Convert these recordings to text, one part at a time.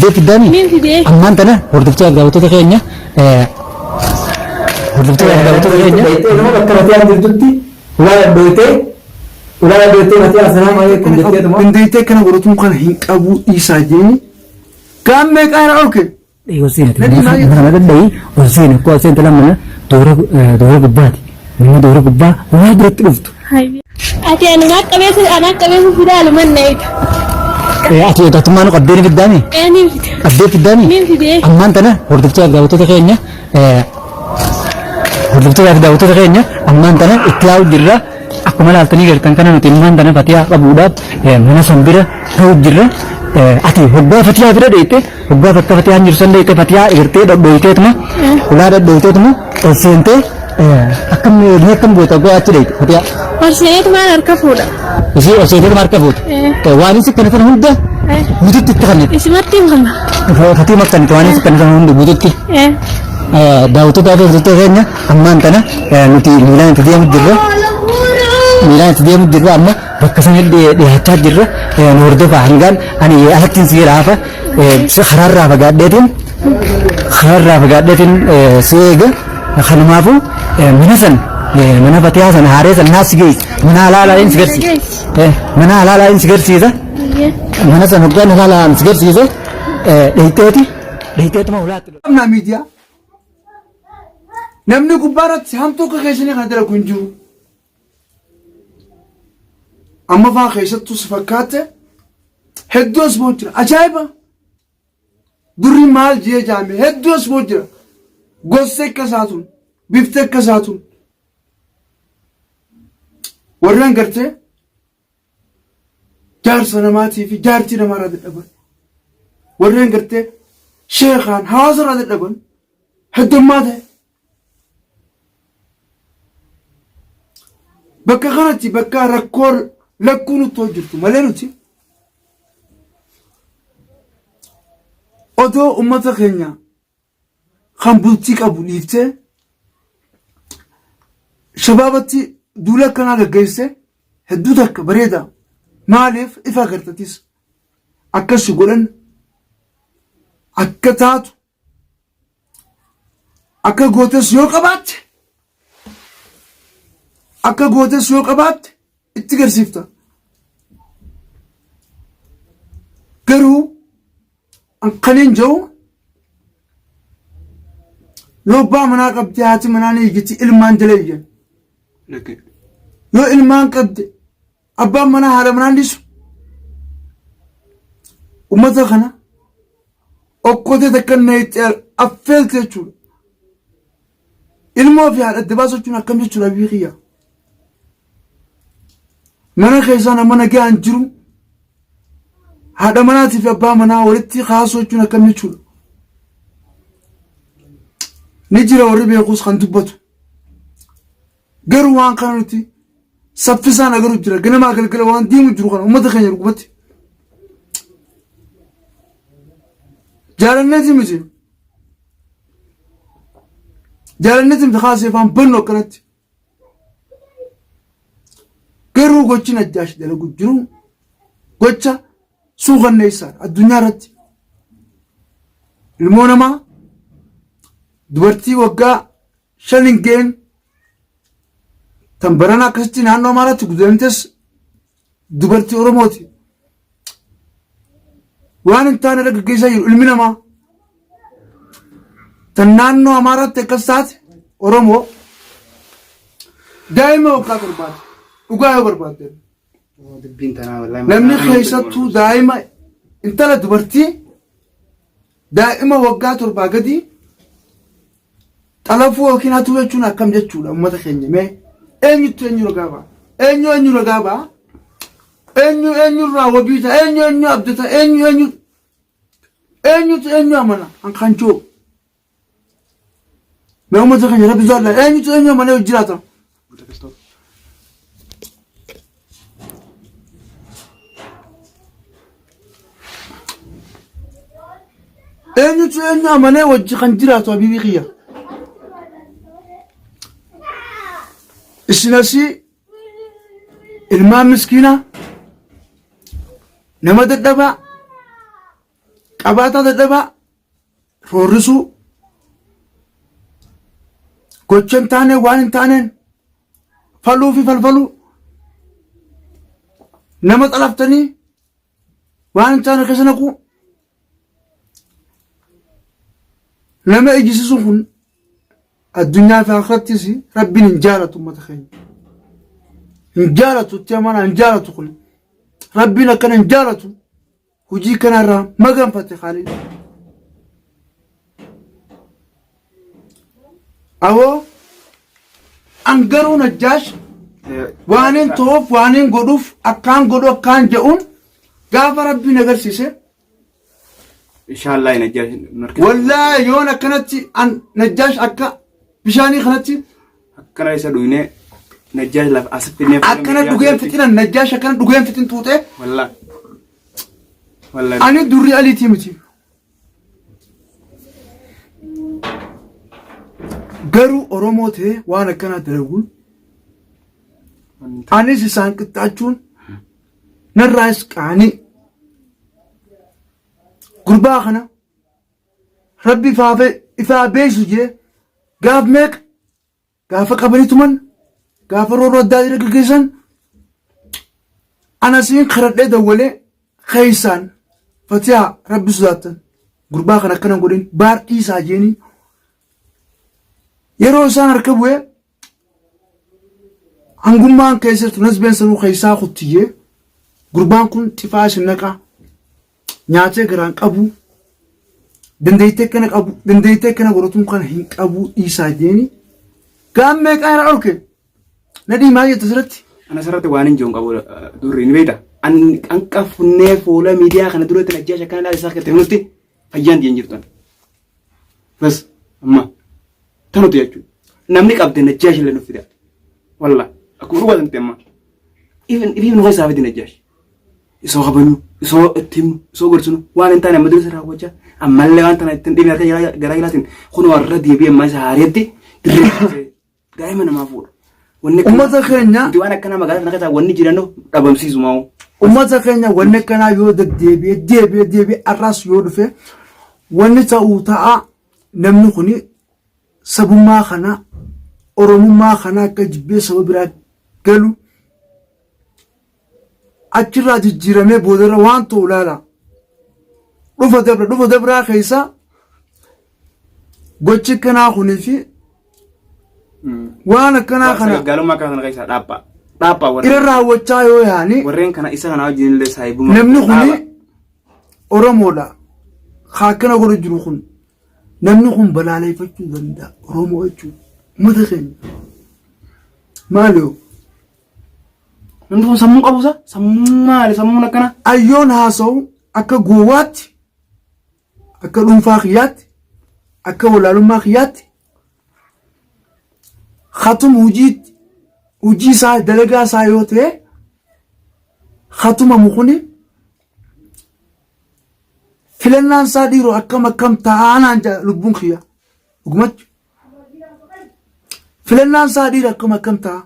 Qabdee fiddaami? Niin fidee. Ammaan tana hordoftoota daawwattoota keenya hordoftoota daawwattoota keenya. Nama bakka Fatiyaan jirtutti ulaa dhadhooytee ulaa dhadhooytee Fatiyaa assalaamu alaikum jetteetuma. Dandeettii akkana godhatuun kana hin qabu dhiisaa jeeni. Gaammee qaara oke. Ol seenati. Mana dadha'i ol seeni akkoo ol seente lamana doora doora gubbaati. Nama doora gubbaa waa biratti dhuftu. Ati anumaa qabeessa anaa qabeessa fidaa aluman na eega. Ati eeggattummaa nu qabdee ni fiddaami? Ee niin fida. Qabdee fiddaami? Niin fidee. Ammaan tana hordoftoota daawwattoota keenya hordoftoota fi daawwattoota keenya ammaan tana itti yaa'u jirra. Akkuma ilaaltanii gartan kana nuti ammaan tana fatiyaa qabuudhaaf mana san bira ta'u jirra. Ati hoggaa fatiyaa bira dheeyte hoggaa bakka fatiyaan jiru san dheeyte fatiyaa egartee dhodhooyteetuma ulaa dhodhooyteetuma ol seentee akkam mee akkam goota hoggaa achi dheeyte fatiyaa. Ol seeneetumaan harka fuudha. Isii ol seenteetuma harka fuute. Waan isi kana sana hunda guututti itti kennite. Isimatti hin kenna. Fatii makkanite waan isi kana sana hunda guututti. Daawwattoota fi hordoftoota keenya ammaan tana nuti miilaan itti deemu jirra. Miilaan itti deemu jirra amma bakka sana dhiyaachaa jirra. Nu hordofaa hangaan ani alattiin si jedha hafa karaarraa fagaadheetiin karaarraa fagaadheetiin si eega. Kanumaafuu mana san mana fatiyaa sana haaree san naas si geessa. Mana halaalaa si garsiisa. Mana halaalaa si garsiisa. Mana san hoggaan halaalaa si garsiise dheeyteeti dheeyteetuma ulaatti. Qabnaa miidiyaa. Namni gubbaa irratti hamtuu akka keessanii kana dalagu hin jiru. Amma faa keessattuu si fakkaatte hedduu as ba'u jira. Ajaa'iba! Durri maal jee jaame hedduu as ba'u jira. Gosti akka isaa tun, bifti akka isaa tun. Warreen gartee jaarsa namaatii fi jaartii namaa irraa dadhaban. Warreen gartee sheekaan hawaasa irraa dadhaban heddummaa ta'e. Bakka kanatti bakka rakkoo lakkuu nutti hojjirtu malee nuti odoo ummata keenya kan bultii qabu dhiiftee shabaabatti duula akkanaa gaggeesse hedduu takka bareeda. Maaliif ifa agartatis akkas si godhan akka taatu akka gootes yoo qabaatte akka gootes yoo qabaatte itti garsiifta. Garuu kanin jiru yoo abbaa manaa qabde haati manaa ni iyyiti ilmaan jala iyyan. Yoo ilmaan qabde abbaan manaa haadha manaa hin dhiisu. Uummata kana okkotee takka nayixee affeelte jechuudha. Ilmoo fi haadha adda baasu jechuun akkam jechuudha biyyi kiyya. Mana keessaa nama nagaan jiru haadha manaatii fi abbaa manaa walitti kaasuu jechuun akkam jechuudha. Ni jira warri beekus kan dubbatu. Garuu waan kana nuti saffisaan agaru jira. Ganamaa galgala waan deemu jiru kana uummata keenya dhugumatti. Jaalanneeti miti. Jaalanneeti miti kaasee afaan bannu akkanatti. Garuu gochi Najjaash dalagu jiru gocha suukanneessaadha addunyaa irratti. Ilmoo namaa dubartii waggaa 5 hin ga'in tan barana akkasitti naannoo Amaaraatti gudeemtes dubartii Oromooti. Waan hin taane irra gaggeessaa jiru ilmi namaa. Tan naannoo Amaaraatti akkas taate Oromoo daa'ima waggaa torbaati. Dhugaa yoo barbaadde. Dubbiin tanaa wallaahi. Namni keessattuu daa'ima intala dubartii daa'ima waggaa torbaa gadi xalafuu yookiin hatuu jechuun akkam jechuudha uummata keenya mee eenyutti eenyu ragaa ba'a eenyu eenyu ragaa ba'a eenyu eenyurraa wabii ta'a eenyu eenyu abdata eenyu eenyu eenyutu eenyu amana hanqanchoo mee uummata keenya rabbi sodaadha eenyutu eenyu amanee jiraata. Eenyutu eenyu amanee wajji kan jiraatu habiibii kiyya. Isin asii ilmaan miskiinaa nama dadhabaa Qabaataa dadhabaa roorrisuu gocha hin taane waan hin taaneen faluu fi falfaluu nama xalaftanii waan hin taane keessa naquu nama ijjisiisuun kun addunyaa fi akhirattis rabbiin hin jaalatu ummata keenya. Hin jaalatu itti amanaa hin jaalatu kun rabbiin akkana hin jaalatu. Hujii kanarraa maganfate Khaalid. Awoo an garuu Najjaash waanin ta'uuf waanin godhuuf akkaan godhu akkaan je'uun gaafa rabbiin agarsiise Inshaallah Najjaash nu harkisa. Wallaahi yoon akkanatti an Najjaash akka bishaanii kanatti Akkana isa dhuynee Najjaash lafa asitti finnee akkana dhugeen fixinan Najjaash akkana dhugeen fixin xuuxee Wallah. Wallah. Ani durri aliitii miti. Garuu Oromoo ta'ee waan akkanaa dalaguun anis isaan qixxaachuun narraas qaanii. Gurbaa kana rabbi ifaa beesu jee gaaf meeqa gaafa qabanii tuman gaafa roorroo addaa jira gaggeessan anasiin karadhee dawwalee keessaan fatiyaa rabbi sodaattan gurbaa kana akkana godhin baar dhiisaa jeenii yeroo isaan harka bu'ee hangummaan keessattu nasbeen sanuu keessaa kuttiyyee gurbaan kun xifaa isin naqaa nyaatee garaan qabu dandeettii akkana qabu dandeettii akkana godhatuun kana hin qabu dhiisaa jeeni gaan meeqaa irraa dhorke nadhii maal jetta asirratti Ana asirratti waan hin jiru qabu durri ni beekta. An hanqafunnee fuula miidiyaa kana duratti najjaash akkana laala isaa keessatti nutti fayyaan diyan jirtu. Bas amma tanutu jechuudha. Namni qabde najjaash illee nuuf fida. Wallah akkuma dhugaa sanatti amma. Ifin nu keessaa fidi najjaash. Isoo kabajnu, isoo itti himnu, isoo gorsinu waan hin taane amma dursa raawwachaa ammallee waan tana ittiin dhibee harka garaa jalaatiin kun warra deebi'ee ammaa isa haareetti dirree daa'ima namaa fuudha. Wanni akkanaa- Ummata keenya Nuti waan akkanaa magaalaa kana keessaa wanni jiran dhabamsiisu maa ummata keenya wanni akkanaa yoo deddeebi'ee deebi'ee deebi'ee har'as yoo dhufe wanni ta'uu ta'a namni kuni sabummaa kana oromummaa kana akka jibbee saba biraa galu achirraa jijjiiramee boodarra waan ta'u laala. Dhufa dabra dhufa dabraa keessa gochi akkanaa kunii fi waan akkanaa kana Sagagaalummaa kana keessaa dhaabbaa. Dhaabbaa irra warreen raawwachaa yoo yaani warreen kana isa kana wajjin illee saayibummaa. namni kuni Oromoodha. Haa akkana godhu jiru kun namni kun balaaleffachuu danda'a Oromoo jechuudha. Uummata keenya. Maali yoo? Namni kun sammuu qabu isa? Sammuu maali? Sammuun akkana? Ayyoon haasa'u akka gowwaatti, akka dhuunfaa kiyyaatti, akka walaalummaa kiyyaatti, hatum hujii hujii isaa dalagaa isaa yoo ta'e hatumamu kuni filannaan isaa dhiiroo akkam akkam ta'aanaan jedha lubbuun kiyya dhugumatti filannaan isaa dhiira akkam akkam ta'a.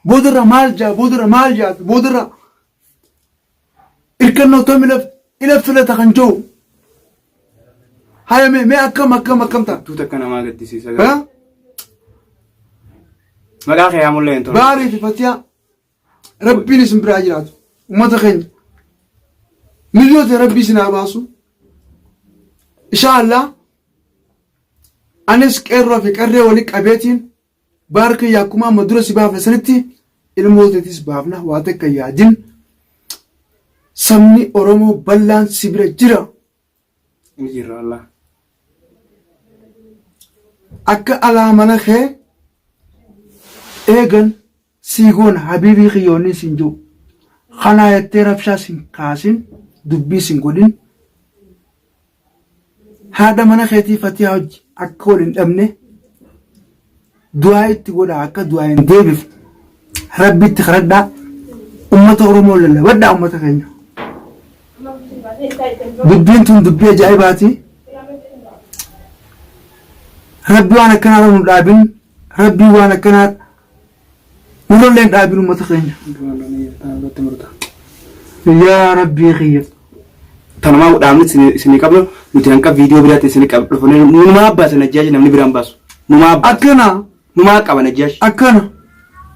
Boodarra maal jaa boodarra maal jaa boodarra irkannoo tam ila ila filata kan jiru. Haya mee mee akkam akkam akkam ta'a. Tuuta akka namaa gaddisiisa. Ha? Maqaa kee yaamullee hin tolu. Baarii fi fatiyaa rabbiin isin biraa jiraatu ummata keenya miliyoota rabbii isin haa baasu. Inshaa Allah anis qeerroo fi qarree walii qabeetiin Baar kiyya akkuma amma dura si baafne sanitti ilmoo teetis baafna waa takka hin yaadin. Sabni Oromoo bal'aan si bira jira. Ni jirra wallah. Akka alaa mana kee eegan sii goona habiibii kiyya wanni siin jiru. Kanaa jettee rabshaa sin kaasin dubbii sin godhin. Haadha mana keetii Fatihaa hojji akka wal hin dhabne du'aa itti godhaa akka du'aa hin deebifne rabbitti kadhadhaa ummata Oromoo lallabadhaa ummata keenya. Dubbiin tun dubbii ajaa'ibaati. Rabbi waan akkanaa nu dhaabin rabbi waan akkanaa nurrallee hin dhaabin ummata keenya. Yaa rabbii kiyya. Tanumaa dhaamni isinii qabnu nuti hanqa viidiyoo biraatti isinii qabnu dhufne numaa baasa Najjaash namni biraan baasu. Numaa baasa. Akkana. Numaa qaba Najjaash. Akkana.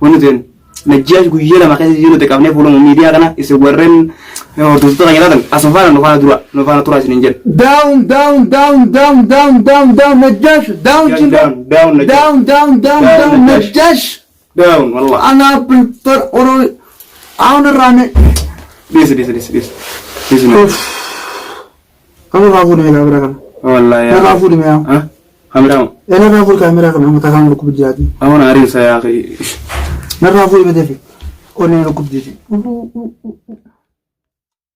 Wanni nuti Najjaash guyyaa 2 keessa jiru nuti qabnee fuuluma miidiyaa kana isin warreen hordoftoota keenya taatan asuma faana nu faana dura nu faana turaa isiniin jedha. Down down down down down down down Najjaash down Down down Najjaash. Down down down Down, down Najjaash. Najjaash. Down wallah. Anaa biltar oroo aan irraa ne. Dhiisi dhiisi dhiisi dhiisi. Dhiisi na. Kan irraa fuudhi mee kaamera kana. Wallahi yaa. Irraa fuudhi mee yaa. Ha? Kameraa moo? Irraa fuudhi kaamera kana mataa kan lukkub jiraati. Awwan aariin isaa yaa akhi. Narraa fuudhi mee deefi. Onnee lukkub jiraati.